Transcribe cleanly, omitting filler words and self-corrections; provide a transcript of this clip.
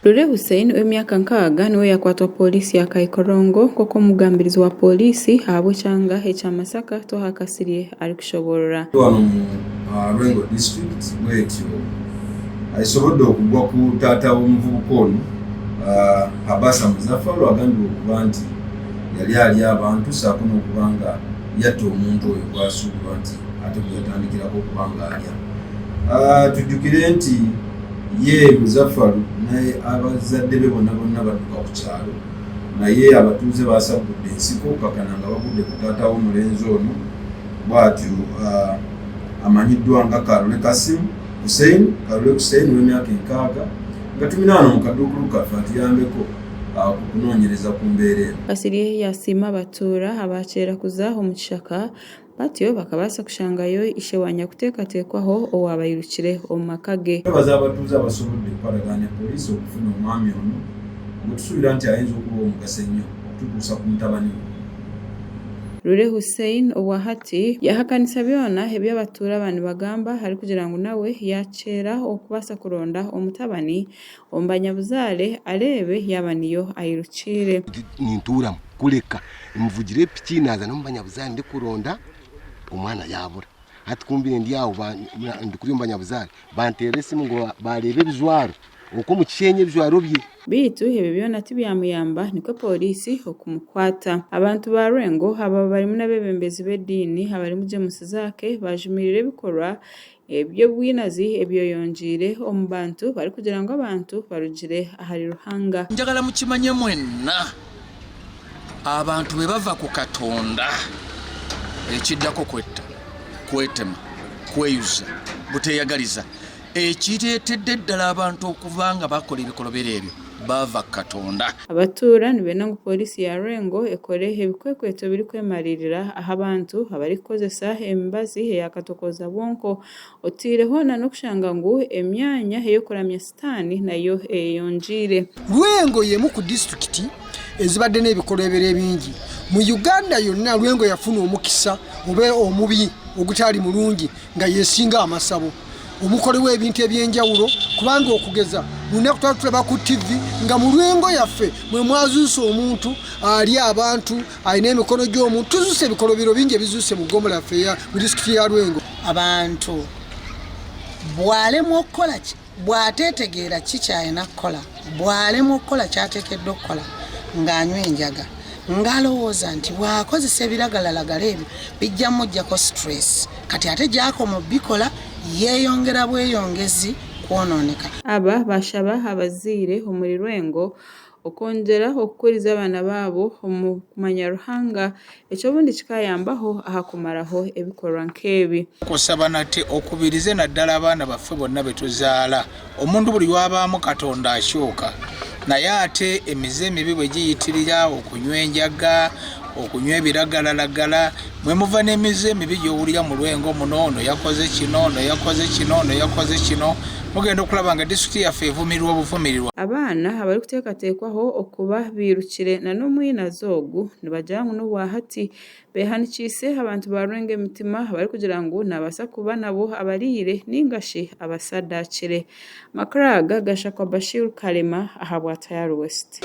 Lule Hussein ow'emyaka nkaaga niwe yakwatwa Pooriisi ya Kaikorongo nk'oku omugambirizi wa Pooriisi ahabw'ekyanga ekya Masaka Twaha Kasirye arikushoboorora. Wano mu Lwengo district bwetyo esobodde okugwa ku taata w'omuvubuka ono Habasa Muzafaru agambibwa okuba nti yali alya abantu saako n'okuba nga yatta omuntu oyo gwasuubirwa nti ate gwe yatandikirako okuba nga alya. Tujjukire nti ye Muzafaru naye abazadde be bonna bonna badduka ku kyalo naye abatuuze basaggudde ensiko okukakana nga bagudde ku taata w'omulenzi ono bwatyo amanyiddwa nga Kalule Kasim Hussein Kalule Hussein w'emyaka enkaaga nga tumina wano mu kaduukulu kaffe atuyambeko ku kunoonyereza ku mbeera eno. Kasirye yasiima abatuura abaakyera kuza omu kishaka batyo bakabaasa kushangayo ishe wa nyakuteekateekwaho owaabairukire omu maka ge. Twebaza abatuuze abasobodde okukwatagana ne poliisi okufuna omwami ono gwe tusuubira nti ayinza okuba ow'omugaso ennyo okututuusa ku mutabani we. Lule Hussein obwa hati yaahakanisa byona ebi abatuura aba nibagamba arikugira ngu nawe yaakyera okubaasa kuronda omutabani omu banyabuzaare areebe yaaba niyo airukiire. Nintuuramu kureka nvugire epiki naaza n'omu banyabuzaare ndikuronda omwana yaabura. Hati ku mbaire ndi aho ndi kuriya omu banyabuzaare banteerera esimu ngu baareeba ebijwaro okwo omu kishengye ebijwaro bye. Beitu ebyo byona tibyamuyamba nikwo pooriisi okumukwata. Abantu ba Lwengo aba barimu n'abeebembezi b'ediini abarimu James Zaake baajumirira ebikorwa eby'obwinazi ebyeyongyeire omu bantu barikugira ngu abantu barugire ahari Ruhanga. Njagala mukimanye mwenna, abantu bwe bava ku Katonda, ekiddako kwetta, kwetema, kweyuza, buteeyagaliza. Ekireetedde ddala abantu okuba nga bakola ebikolobero ebyo, baava ku Katonda. Abatuura nibenda ngu pooriisi ya Lwengo ekore ebikwekweto birikwemariirira aha bantu abarikukozesa emibazi eya katokooza bwonko oteireho n'okushanga ngu emyanya ey'okuramya sitaani nayo eyeyongyeire. Lwengo y'emu ku disitulikiti ezibadde n'ebikolobero ebingi mu Uganda yonna. Lwengo yafuna omukisa oba omubi ogutali mulungi nga yesinga amasabo omukolewo ebintu ebyenjawulo kubanga okugeza lunaku twali tulaba ku ttivi nga mu lwengo yaffe mwe mwazuuse omuntu ali abantu alina emikono gy'omuntu tuzuuse ebikolobero bingi ebizuuse mu ggombolola yaffe mu disitulikiti ya lwengo abantu bw'alemwa okukola Bw'ateetegeera ki ky'alina kukola, bw'alemwa okukola ky'ateekeddwa okukola ng'anywa enjaga, ng'alowooza nti bw'akozesa ebiragalalagala ebyo bijja muggyako situleesi, kati ate gy'akoma obikola yeeyongera bweyongezi kwonooneka. Aba baashaba abazaire omuri Lwengo Okwongyera okukuriza abaana baabo omu kumanya Ruhanga, ekyo obundi kikaayambaho aha kumaraho ebikorwa nk'ebi. Nkusaba nate okubirize naddala abaana baffe bonna betuzaala. Omuntu buli lwabaamu Katonda akyuka. Naye ate emize emibi bwe giyitirira, okunywa enjaga, okunywa ebiragalalagala, mwe muva n'emize emibi gy'owulira mu Lwengo muno, ono yakoze kino, ono yakoze kino, ono yakoze kino. Mugenda okulaba nga disitulikiti yaffe evumirirwa obuvumirirwa. Abaana abarikuteekateekwaho okuba bairukire n'omwinazi ogu nibagira ngu n'obwahati beehanikiise abantu ba Lwengo emitima barikugira ngu naabaasa kuba nabo abariire nainga shi abasadaakire. Amakuru aga gashakwa Bashir Kalema ahabwa Tayari West.